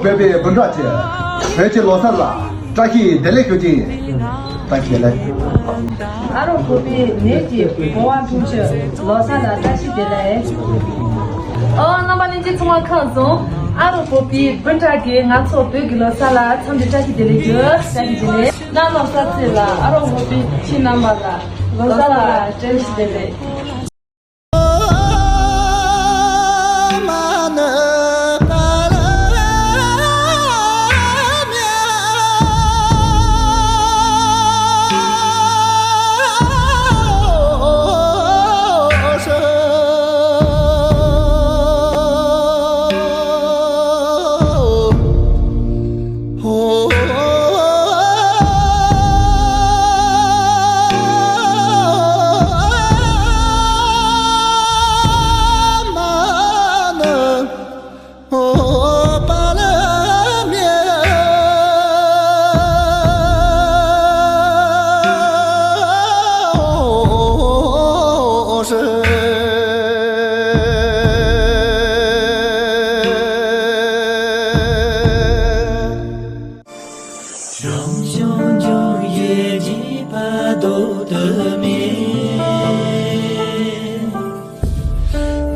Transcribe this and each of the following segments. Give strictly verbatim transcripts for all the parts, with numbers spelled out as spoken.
བོད་པའི་སྤུན་ཟླ་ཚོས་བོད་ཀྱི་ལོ་གསར་ལ་བཀྲ་ཤིས་བདེ་ལེགས་ཞུ་རྒྱུ་ཡིན། བཀྲ་ཤིས་བདེ་ལེགས། ཨ་རོགས་བོད་པའི་ནད་ཀྱི་འགོ་བ་འཁྲུག་ཆོས་ལོ་གསར་ལ་བཀྲ་ཤིས་བདེ་ལེགས། ཨོ་རྣམ་པ་ལྷན་རྒྱས་ཚང་མ་ཁམས་བཟང་། ཨ་རོགས་བོད་པའི་སྤུན་ཟླ་གིས་ང་ཚོ་བོད་ཀྱི་ལོ་གསར་ལ་འཚམས་འདྲི་བཀྲ་ཤིས་བདེ་ལེགས་ཞུ། བཀྲ་ཤིས་བདེ་ལེགས། གནམ་ལོ་གསར་ཚེས་ལ་ཨ་རོགས་བོད་པའི་ཁྱི་རྣམ་པ་ལ་ལོ་གསར་ལ་བཀྲ་ཤིས་བདེ་ལེགས། རང་བྱུང་འབྱུང་བཞི་བརྗིད་པ་ལྡོག་ཏུ་མེད།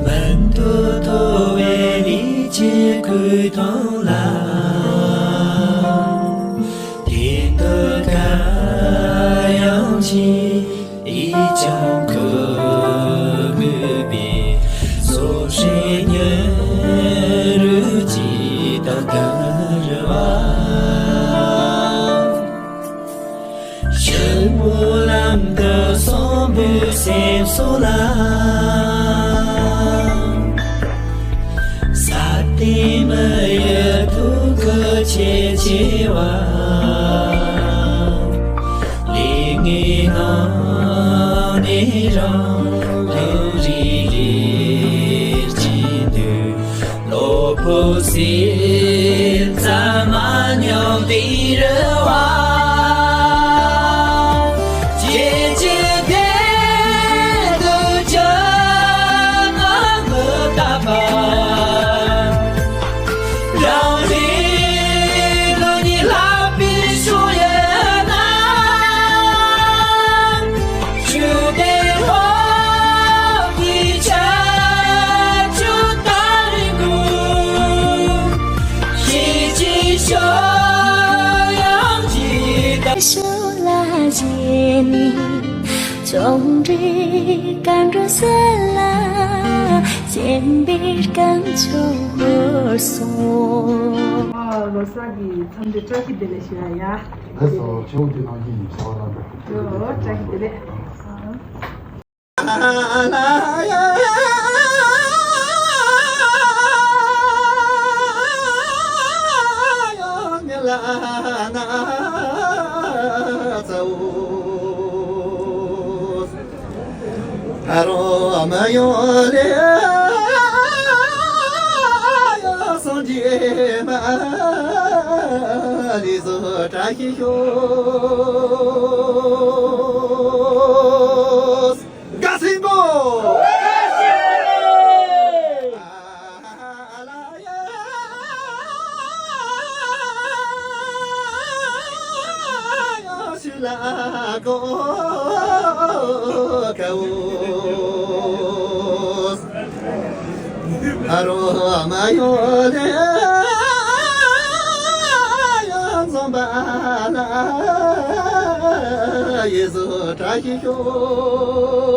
མུན་དུ་མཐོ་བའི་ལུས་ཀྱི་སྐུ་མདུན་ལ། དེ་འདུལ་གར་ཡང་ཕྱིན། ཡིད་ཀྱང་ཁུག་པའི་སོ་སྲེག་ཉེ་རུ་ཅི་དང་བསྡུར་བ། ཞིབ་མོ་ལམ་དུ་སོང་བའི་སེམས་སོ་ལ། ས་སྟེང་མི་ཡི་ཐུགས་ཀྱི་ཆེ་ཆེ་བ། ལས་ངན་ནང་ནས་རང་རང་རིག་རིག་ཅིག་འདུག་བློ་ཕུགས་སེམས་ཙམ་མ་ཉམས་དེ་རུ་བ། ཇེ་ཇེ་དེ་དུ་ཅི་མ་མི་ད་པ། རང་རེ་ལོ་ནི་ལྷག་པའི་ཤོ་ཡ་ན། ཆུ་དེ་འོག་གི་ཆ་ཆུ་ད་རིང་གུ། ཤེས་ཀྱི་ཤོ་ཡང་ཇི་ད། ཤོ་ལ་ཞེས་ནི། ཅོང་འདྲི་གང་འགྲོ་ས་ལ། སེམས་པའི་རྐང་ཚུགས་ཧོར་སོང་། ཨ་ལོ་གསར་གྱི་འཚམས་འདྲི་བཀྲ་ཤིས་བདེ་ལེགས་ཞུ་ཡ་ཡ། ལགས་སོ། ཆེ་བོ་འདི་ནང་བཞིན་ཡིན་ཟེར་བ་ལ་འགྲོ། ཡོ་བཀྲ་ཤིས་བདེ་ལེགས། ཨ་རོ་མ་ཡོང་ལེ། སངས་རྒྱས་མ་ལུས་སུ་བཀྲ་ཤིས་ཤོག་དགའ་སེམས་པོ། ཞུ་ལ་གོ་ཁའོ། ཨ་རོ་མ་ཡོ་ལེ། ཡང་འཛོམས་པ་ལ་ཡེ་སུ་བཀྲ་ཤིས་ཤོག་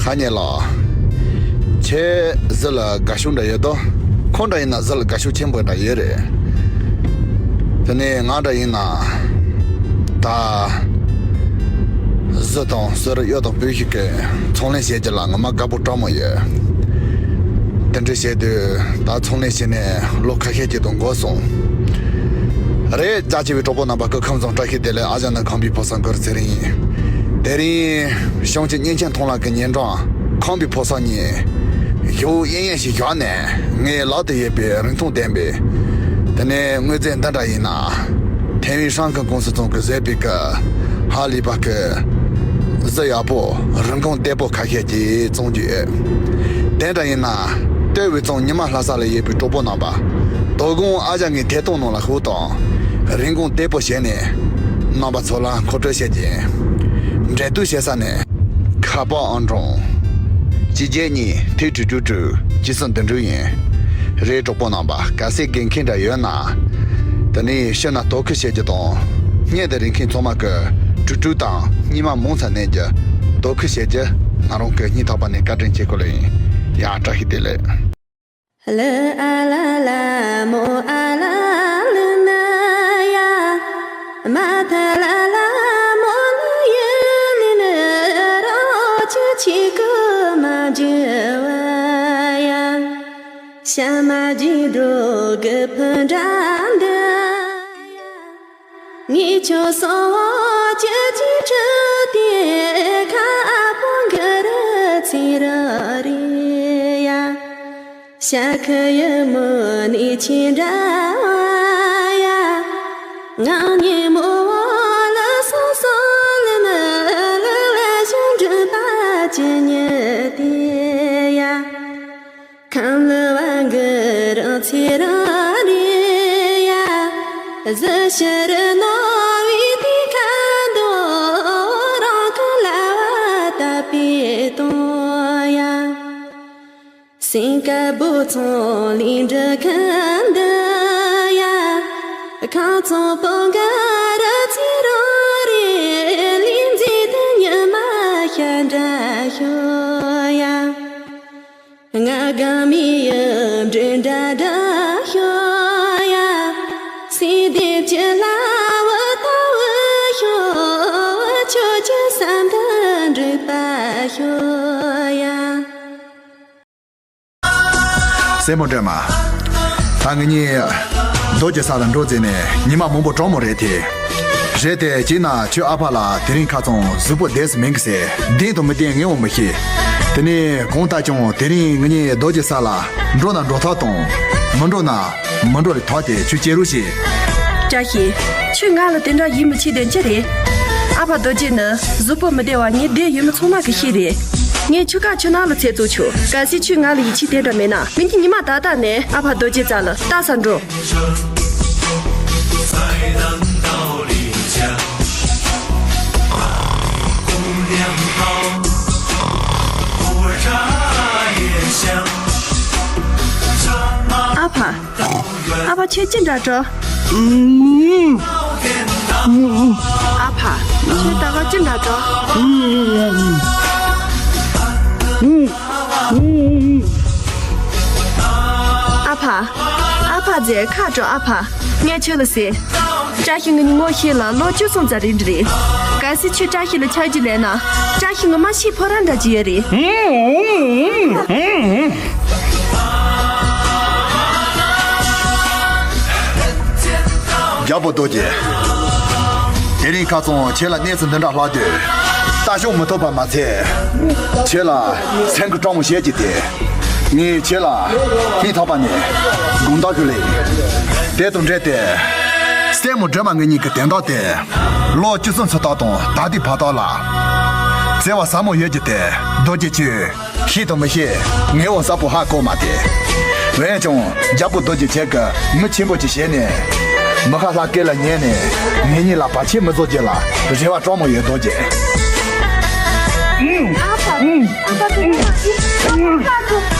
ཧ་ཉེ་ལགས། ཁྱེད་གཟི་ལ་དགའ་ཤོས་འདྲ་ཡོད་དོ། ཁོང་འདྲ་ཡིན་ན་གཟི་ལ་དགའ་ཤོས་ཆེན་པོ་འདྲ་ཡོད་རེད། དེ་ནས་ང་འདྲ་ཡིན་ན་ད་གཟི་དང་གསེར་གཡུ་དང་སྤོས་ཤིག་གི་ཚོང་ལས་བྱེད་རྒྱུ་ལ་ངོ་མ་དགའ་པོ་སྤྲོ་མོ་ཡོད། དེ་འདྲ་བྱས་དུས་ད་ཚོང་ལས་བྱས་ནས་ལོ་ཁ་ཤས་ཅིག་ཏུ་འགོར་སོང་། རེད། རྒྱ་ཆེ་བའི་གྲོགས་པོ་རྣམ་པ་སྐུ་ཁམས་བཟང་། བཀྲ་ཤིས་བདེ་ལེགས། ཨ་ཞང་ནི་ཁམས་པའི་ཕོ་གསར་གུ་རུ་ཚེ་རིང་ཡིན། དེ་རིང་ཤང་ཆེ་གཉན་ཆེན་མཐོང་ལམ་གྱི་ཉེ་འགྲམ་ཁམས་པའི་ཕོ་གསར་གཉིས་ཞོ་གཡས་གཡོན་ཞིག་བཞག་ནས་ངའི་ལག་ཏུ་ཡོད་པའི་རིན་ཐང་ལྡན་པའི་དེ་ནས་དངོས་རྫས་འདི་འདྲ་ཡིན་ན། ཐེ་ཝན་ཧྲང་ཀང་ཀུང་སི་ཚང་གིས་བཟོས་པའི་གི་ཧ་ལས་པ་གི་གཟི་ཡག་པོ་རིན་གོང་བདེ་པོ་ཁ་ཤས་ཀྱིས་བཙོང་རྒྱུ་ཡོད། དེ་འདྲ་ཡིན་ན་ལྟོས་དབུས་གཙང་ཉི་མ་ལྷ་ས་ལ་ཡོད་པའི་གྲོགས་པོ་རྣམ་པ། དོ་དགོང་ཨ་ཞང་ངའི་ཐད་གཏོང་ནང་ལ་ཤོག་དང་། རིན་གོང་བདེ་པོ་བྱས་ནས་རྣམ་པ་ཚོ་ལ་མཁོ་སྤྲོད་བྱེད་ཀྱི་ཡིན། འབྲེལ་གཏུག་བྱེད་ས་ནས། ཁ་པར་ཨང་གྲངས་གཅིག་བརྒྱད་གཉིས་ཐིག་དྲུག་དྲུག་དྲུག་བཅུ་གསུམ་བདུན་དྲུག་ཡིན། རེད། གྲོགས་པོ་རྣམ་པ་གལ་སྲིད་དགོས་མཁན་འདྲ་ཡོད་ན། དེ་ནས་ཤི་ན་དོ་ཁུར་བྱེད་རྒྱུ་དང་། བརྙན་དེ་རིག་མཁན་ཚང་མ་གི་དྲུག་དྲུག་དང་སྙེ་མ་མང་ཙམ་གནང་རྒྱུ། དོ་ཁུར་བྱེད་རྒྱུ་ང་རང་གི་སྙིང་ཐག་པ་ནས་བཀའ་དྲིན་ཆེ། ཁོ་ལ་ཡིན། ཡ། བཀྲ་ཤིས་བདེ་ལེགས། ལ་ཨ་ལ་ལ་མོ་ཨ་ལ་ལུ་ན་ཡ། མ་ཐ་ལ་ལ་མོ་ལུ་ཡུ་ལི་ལ་རོ་ཆུ་ཆི་ཀུ་མ་ཇི་བ་ཡ། ཤ་མ་ཇི་འགྲོ་གི་ཕུ་འདྲ་འདི་ཡ། ངེད་ཆོ་སོང་བ་ཅི་ཅི་ཁྲི་དེ་ཁ་ཕོ་གི་རི་ཚི་ར་རི་ཡ། ཤ་ཁུ་ཡི་མོ་ནི་ཆི་འདྲ་ཡ། ང་ཉི་མོ་ལ་སོ་སོ་ལ་ན་ལ་ལ་ཞིང་འགྲུལ་པ་ཅི་ཉི་དེ་ཡ། ཁམས་ལ་བ་གི་རང་ཚེ་རང་རེད་ཡ། གཟི་ཤ་རི་ནོ་བི་དི་ཁ་འདོ་རང་ཁ་ལ་བ་ད་པི་ཏོ་ཡ། སིང་ཀ་པུར་ཚོང་ལས་འདྲ་ཁ་འདི་ཡ། ཁང་ཚོང་པོ་ག་ར་ཚེ་རང་རེད། ལས་མཛེས་དུ་ཉི་མ་ཤར་འདྲ་ཤོ་ཡ། ང་དགའ་མི་ཡི་འདྲེ་འདྲ་འདྲ་ཤོ་ཡ། སི་དེབ་ཀྱི་ལ་བུ་ད་བུ་ཤོ། ཆོས་ཀྱི་བསམ་དུ་འགྲུབ་པ་ཤོ་ཡ། སྲས་མོ་སྒྲོལ་མ། ད་ངེད་གཉིས་རྡོ་རྗེ་ས་ལ་འགྲོ་ཟེར་ནས་ཉི་མ་མང་པོ་གྲོངས་མོ་རེད་དེ། རེད་དེ། གཅིག་ན་ཁྱོད་ཨ་ཕ་ལ་དེ་རིང་ཁ་ཚང་གཟུགས་པོ་བདེ་ས་མིན་གི་ཟེར། བདེན་དང་མི་བདེན་ངས་འོ་མི་ཤེས། དེ་ནས་གང་ལྟར་ཀྱང་དེ་རིང་ངེད་གཉིས་རྡོ་རྗེ་ས་ལ་འགྲོ་ན་འགྲོ་ཐག་དང་། མི་འགྲོ་ན་མི་འགྲོ་ལས་ཐག་དེ་ཁྱོད་བྱེད་རོགས་བྱེད། བཀྲ་ཤིས། ཁྱོས་ང་ལ་དེ་འདྲ་ཡིད་མི་ཆེས་དོན་ཅི་རེད། ཨ་ཕ་རྡོ་རྗེ་ནི་གཟུགས་པོ་མི་བདེ་བ་ངའི་སྡེ་ཡོད་མི་ཚང་མ་གི་ཤེས་རེད། ངས་ཁྱོད་ཀ་ཁྱོད་ནང་ལ་ཚེ་བཙོག་ཆོག་གལ་སྲིད་ཁྱོད་ང་ལ་ཡིད་ཆེས་དེ་འདྲ་མེད་ན། ངེད་གཉིས་ཉི་མ་ད་ལྟ་ནས་ཨ་ཕ་རྡོ་རྗེ་རྩ་ལ་ལྟ་ས་འགྲོ། ཨ་ཕ། ཨ་ཕ་ཁྱོད་ཅི་འདྲ་འགྲོ། ཨ་ཕ། ཁྱོད་ད་ག་ཅི་འདྲ་འགྲོ། ཨ་ཕ། ཨ་ཕ་ཟེར་ཁ་འགྲོ་ཨ་ཕ། ངས་ཁྱོད་ལ་ཟེར། བཀྲ་ཤིས་ངེད་གཉིས་ངོ་ཤེས་ལ་ལོ་བཅུ་སོང་ཙམ་རེད་འདྲ་རེད། གལ་སྲིད་ཁྱོད་བཀྲ་ཤིས་ལ་ཆགས་རྒྱུ་ལས་ན། བཀྲ་ཤིས་ངོ་མ་ཤི་ཕོ་ར་འདྲ་ཅིག་ཡོད་རེད། རྒྱལ་པོ་རྡོ་རྗེ། དེ་རིང་ཁ་སང་ཁྱེད་ལ་གནས་ཚུལ་འདི་འདྲ་ལྷག་དུས། ལྟ་ཞོག་མི་ཐུབ་པ་མ་ཚད། ཁྱེད་ལ་སེམས་ཀྱི་སྤྲང་མོ་བྱེད་ཀྱི་དེ། ངས་ཁྱེད་ལ་སྙིང་ཐག་པ་ནས་དགོངས་དག་ཞུ་ལེ། དེ་དང་འབྲེལ་ཏེ། སྲས་མོ་སྒྲོལ་མ་ངེད་གཉིས་ཀྱི་དོན་དག་དེ། ལོ་བཅུ་གསུམ་ཚུད་ཐོག་དང་ད་ལྟའི་བར་དག་ལ། བརྩེ་བ་ཟབ་མོ་ཡོད་ཀྱི་དེ་རྡོ་རྗེ་ཁྱོད། ཤེས་དང་མི་ཤེས་ངས་འོ་གསལ་པོ་ཧ་གོ་མ་དེ། འོན་ཀྱང་རྒྱལ་པོ་རྡོ་རྗེ་ཁྱེད་ཀྱི་མི་ཆེན་པོ་ཅིག་བྱས་ནས། མི་ཁ་ལྷ་སྐལ་ལ་ཉན་ནས་ངེད་གཉིས་ལ་བར་ཆད་མི་བཟོ་རྒྱུ་ལ་རེ་བ་སྤྲང་མོ་ཡོད་རྡོ་རྗེ། ཨ་ཕ། ཨ་ཕ། ཨ་ཕ། ཨ་ཕ།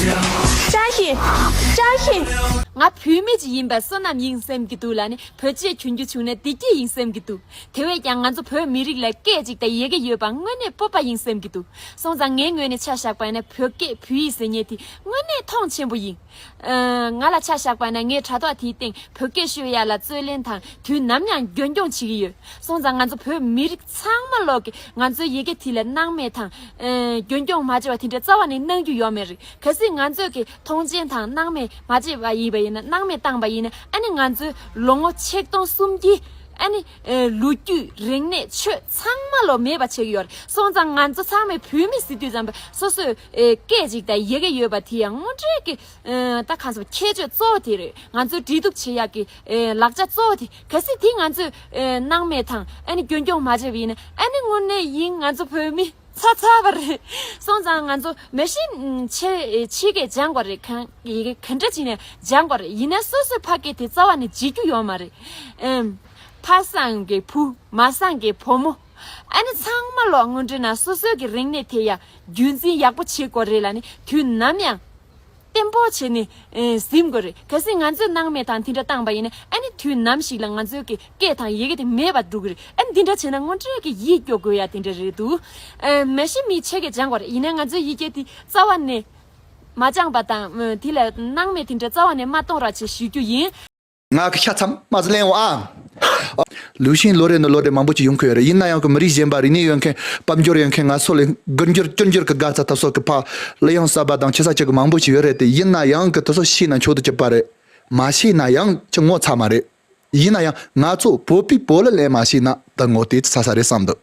བཀྲ་ཤིས། བཀྲ་ཤིས། ང་བོད་མི་ཅིག་ཡིན་པ་བསོད་ནམས་ཡིན་བསམ་གྱི་འདུག་ལ་ནི། བོད་ཆས་གྱོན་རྒྱུ་བྱུང་ན་བདེ་སྐྱིད་ཡིན་བསམ་གྱི་འདུག་དེ་བས་ཀྱང་ང་ཚོ་བོད་མི་རིགས་ལ་སྐད་ཅིག་དང་ཡི་གེ་ཡོད་པ་དངོས་གནས་སྤོབས་པ་ཡིན་བསམ་གྱི་འདུག་སོང་ཙང་ངའི་ངོས་ནས་ཆ་བཞག་པ་ཡིན་ན། བོད་སྐད་བོད་ཡིག་ཟེར་མཁན་དེ་དངོས་གནས་མཐོང་ཆེན་པོ་ཡིན། ཨ། ང་ལ་ཆ་བཞག་པ་ན་ངའི་དྲ་ཐོག་དེའི་སྟེང་བོད་སྐད་ཤོད་ཡ་ལ་རྩོད་ལེན་དང་དུས་ནམ་ཡང་རྒྱུན་སྐྱོང་བྱེད་ཀྱི་ཡོད། སོང་ཙང་ང་ཚོ་བོད་མི་རིགས་ཚང་མ་ལོག་གི་ང་ཚོའི་ཡི་གེ་དེ་ལ་སྣང་མེད་དང་། ཨ། རྒྱུན་སྐྱོང་མ་བྱས་པ་དེ་འདྲ་རྩ་བ་ནས་གནང་རྒྱུ་ཡོད་མེད་རེད། གལ་སྲིད་ང་ཚོས་ཀྱི་མཐོང་ཆེན་དང་སྣང་མེད་མ་བྱས་པ་ཡིན་པ་ཡིན་ན། སྣང་མེད་བཏང་པ་ཡིན་ན། ཨ་ནི་ང་ཚོའི་ལོ་ངོ་ཆིག་སྟོང་གསུམ་གྱི་ཨ་ནི། ཨ། ལོ་རྒྱུས། རིག་གནས། ཆོས་ཚང་མ་ལོ་མེད་པ་བྱེད་ཀྱི་ཡོད་རེད། སོང་ཙང་ང་ཚོ་ཚང་མས་བོད་མི་ཟེར་དུས་ཙམ་པ་སོ་སོའི། ཨེ། སྐད་ཅིག་དང་ཡི་གེ་ཡོད་པ་དེ་ཡང་དངོས་འབྲེལ་གྱི། ཨེ། ད་གང་ཟེར། ཁྱད་ཆོས་གཙོ་བོ་དེ་རེད། ང་ཚོའི་འབྲེལ་གཏུག་བྱེད་ཡག་གི། ཨེ། ལག་ཆ་གཙོ་བོ་དེ། གལ་སྲིད་དེ་ང་ཚོས། ཨེ། སྣང་མེད་དང་ཨ་ནི་རྒྱུན་སྐྱོང་མ་བྱས་པ་ཡིན་ན། ཨ་ནི་དངོས་གནས་ཡིན་ང་ཚོ་བོད་མི་ཚ་ཚ་བ་རེད། སོང་ཙང་ང་ཚོ་མ་གཞི་ཆེ་ཆེ་གེ་སྦྱང་དགོས་རེད། གང་ཡི་གེ་ག་འདྲ་བྱས་ནས་སྦྱང་དགོས་རེད། ཡིན་ན་སོ་སོའི་ཕ་སྐད་དེ་རྩ་བ་ནས་བརྗེད་རྒྱུ་ཡོད་མ་རེད། ཨེམ། ཕ་བཟང་གི་བུ། མ་བཟང་གི་བུ་མོ། ཨ་ནི་ཚང་མ་ལོག་དངོས་འབྲེལ་ནང་སོ་སོའི་གི་རིག་གནས་དེ་ཡང་རྒྱུན་འཛིན་ཡག་པོ་བྱེད་དགོས་རེད་ལ་ནི། དུས་ནམ་ཡང་བརྟན་པོ་བྱས་ནས། ཨེ། གཟིམ་དགོས་རེད། གལ་སྲིད་ང་ཚོས་སྣང་མེད་དང་དེ་འདྲ་བཏང་པ་ཡིན་ན། ཨ་ནི་དུས་ནམ་ཞིག་ལ་ང་ཚོའི་གི་སྐད་དང་ཡི་གེ་དེ་མེད་པར་འགྲོ་གི་རེད། ཨ་ནི་འདི་འདྲ་བྱས་ན་དངོས་འབྲེལ་གི་ཡིད་སྐྱོ་དགོས་ཡ་དེ་འདྲ་རེད་འདུག་ཨེ། མ་གཞི་མི་ཆེ་གེ་སྦྱང་དགོས་རེད། ཡིན་ན་ང་ཚོའི་ཡི་གེ་དེ་རྩ་བ་ནས་མ་སྦྱངས་པ་དང་། ཨ། དེ་ལ་སྣང་མེད་དེ་འདྲ་རྩ་བ་ནས་མ་གཏོང་རོགས་བྱེད་ཞུ་རྒྱུ་ཡིན། ང་གི་ཤ་ཚ་མ་ཟི་ལེན་འོ་ཨ། ལུགས་ཤིང་ལོ་རེ་ནས་ལོ་རེ་མང་པོ་ཅིག་ཡོང་གི་ཡོད་རེད། ཡིན་ན་ཡང་གི་མི་རིགས་གཞན་པ། རིག་གནས་ཡོད་མཁན། དཔལ་འབྱོར་ཡོད་མཁན། ང་ཚོ་ལས་དགུ་འགྱུར་བཅུ་འགྱུར་གི་དགའ་ཚ་ཐབས་སོགས་ཀྱི་ཕ་གླུ་དབྱངས་གསར་པ་དང་ཆི་ས་ཆི་གི་མང་པོ་ཅིག་ཡོད་རེད་དེ། ཡིན་ན་ཡང་གི་དེ་ཚོ་ཤེས་ན་མཆོག་ཏུ་གྱུར་པ་རེད། མ་ཤེས་ན་ཡང་ཅི་ངོ་ཚ་མ་རེད། ཡིན་ན་ཡང་ང་ཚོ་བོད་པས་བོད་གླུ་ལེན་མ་ཤེས་ན་ད་ངོ་དེ་ཚ་ས་རེད་བསམ་འདུག་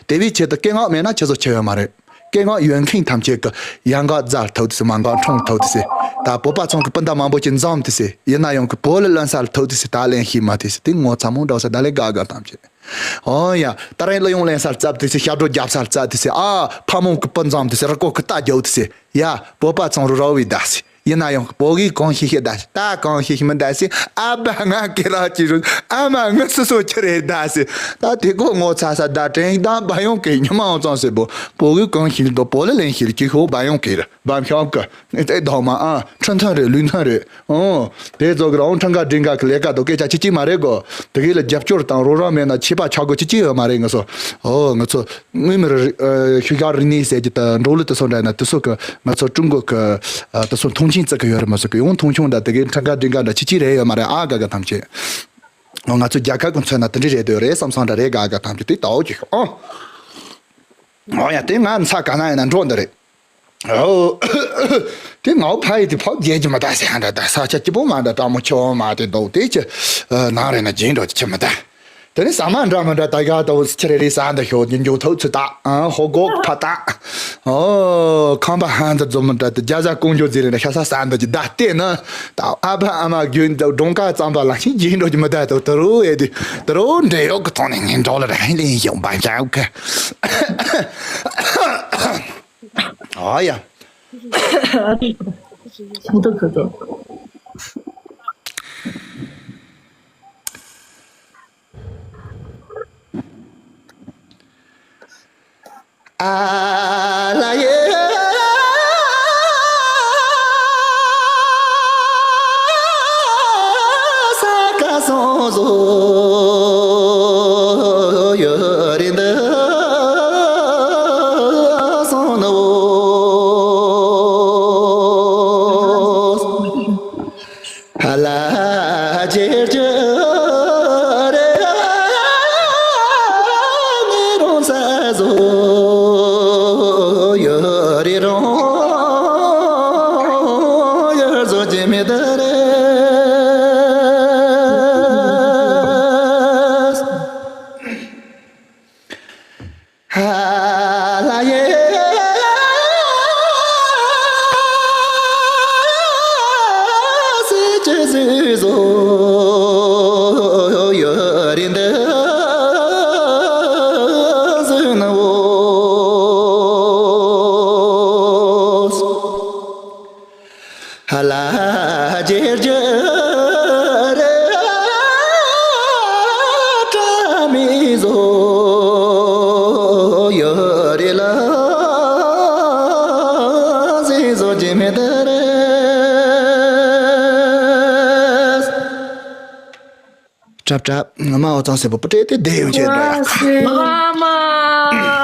དེ་བས་ཆེད་དུ་སྐད་ངག་མེད་ན་ཁྱེད་ཚོ་ཆེ་ཡོད་མ་རེད། སྐད་ངག་ཡོད་མཁན་ཐམས་ཅད་ཀྱི་ཡང་ག་རྫ་ལ་ཐུག་དུས་སུ། མ་འགག་འཕྲང་ཐུག་དུས་སུ། ད་བོད་པ་ཚང་གི་སྤུན་ཟླ་མང་པོ་ཅིག་འཛོམས་དུས་སུ། ཡིན་ན་ཡང་གི་བོད་གླུ་ལེན་ས་ལ་ཐུག་དུས་སུ་ད་ལེན་ཤེས་མ་དུས་སུ། དེ་ངོ་ཚ་མོ་འདྲ་བོ་ས། ད་ལས་དགའ་དགའ་ཐམས་ཅད། འོ་ཡ། ད་རིང་གླུ་དབྱངས་ལེན་ས་ལ་བཙབ་དུས་སུ། ཞབས་བྲོ་རྒྱབ་ས་ལ་བཙབ་དུས་སུ། ཨ། ཕ་མོ་གི་སྤུན་འཛོམས་དུས་སུ། རི་སྐོར་གི་རྟ་རྒྱུག་དུས་སུ། ཡ། བོད་པ་ཚང་རུ་ར་བའི་ཟླ་སི། ཡིན་ན་ཡང་བོད་གི་གང་ཤེས་ཤེས་ཟླ་སི། ད་གང་ཤེས་ཤེས་མི་ཟླ་སི། ཨ་བ་ང་ཀེ་ར་ཅི་རུ། ཨ་མ་ངི་སུ་སོ་ཁྱི་རེད་ཟླ་སི། ད་དེ་གོ་ངོ་ཚ་ས། ད་དྲན་ད་བ་ཡོང་ཀེ་ཉི་མ་འོང་ཙང་སི། བོ་བོད་གི་གང་ཤེས་དོ་བོད་གླུ་ལེན་ཤེས་ཀྱི་ཤོ་བ་ཡོང་ཀེ་ར་བམ་ཤོག་གི། ཨེ་དོ་མ་ཨ་ཁྲི་མཐུན་རེད། ལུས་མཐུན་རེད། ཨོ། དེ་ཚོ་གི་རང་ཁྲང་ཀ་ཌིང་ཀ་གི་ལས་ཀ་དོ་སྐད་ཆ་ཅི་ཅི་མ་རེད་གོ། དེ་གི་ལ་རྒྱབ་སྐྱོར་དང་རོགས་རམ་མེད་ན་ཆད་པ་ཆག་གོ་ཅི་ཅི་ཡོད་མ་རེད། ང་ཚོ། ཨོ། ང་ཚོ། དངོས་མི་རིགས། ཨ། ཤུལ་བཞག་རིག་གནས་ཟེར་གྱི་ད་འབྲོག་གླུ་དེ་ཚོ་འདྲ་ན་དེ་ཚོ་གི་ང་ཚོ་ཀྲུང་གོ་གི། ཨ། དེ་ཚོ་མཐོང་ཆེན་བརྩི་གི་ཡོད་རེད་མ་ཟེར་གི། ཡང་མཐོང་ཆུང་འདྲ་དེ་གི་ཁྲ་འགའ་འདྲི་འགའ་འདྲ་ཅི་ཅི་རེད་ཡོད་མ་རེད། ཨ་དགའ་དགའ་ཐམས་ཅད། ང་ཚོ་རྒྱལ་ཁབ་ཀྱི་མཚོན་ན་དེ་འདྲ་རེད་འདོད་རེད་བསམ་བསམ་འདྲ་རེད། དགའ་དགའ་ཐམས་ཅད་དེ་ལྟ་བ་ཅིག་ཤོག་ཨ། ཨོ་ཡ། དེ་ང་ཚ་ག་ན་ཡིན་ན་འགྲོ་འདི་རེད། ཨོ། དེ་ངའོ་ཕ་ཡི་དེ་ཕོ་རྒྱལ་གྱི་མི་ད་ཟེར་ཧ་འདྲ་ད་ས་ཆ་སྐྱིད་པོ་མ་འདྲ་དྲང་མོ་ཆེ་བོ་མ་དེ་འདུག་དེ་ཅི། ཨ། ནང་རེ་ན་རྗེས་འགྲོ་ཅི་ཆི་མི་ད། དེ་ནི་ཟ་མ་འདྲ་མི་འདྲ་ད་ག་ད་འུ་ཚོ་ཆི་རེ་རེ་ཟ་འདི་ཤོག་ཉིན་འགྱོ་ཐོག་ཚུ་ད། ཨ། ཧོ་གོ་ཕ་ད། ཨོ། ཁང་པ་ཧ་འདི་འཛོམས་མི་འདྲ་དེ་རྒྱ་ཟ་ཀོང་འགྱོ་ཟེར་རེ་ན་ཤ་ས་ཟ་འདི་ཅི་ད་བལྟས་ན། ད་ཨ་ཕ་ཨ་མ་རྒྱུན་དུ་སྒྲོང་ཁ་གཙང་པ་ལ་ཤིང་རྗེས་འགྲོ་གི་མི་ད་དུ་དུ་རུ་ཨེ་དུ་དུ་རུ་འདྲེ་ཡོག་གི་ཐོག་ནས་ངན་འགྲོ་ལ་ར་ཧིན་ལིན་ཞོག་པ་ཞོག་གི། ཨ་ཡ། ཁོང་ཚོ་ཁ་ཚོ། ཨ་ལ་ཡེ། ས་ཀ་སོང་ཟོ་ཡོ་རིན་འདི་སོང་ནོ། ཀྲབ་ཀྲབ། ང་མ་ཨོ་ཚང་སེ་པོ་པུ་ཏྲེ་ཏེ་བསྡད་ཡོང་བྱས་འདྲ་ཡ།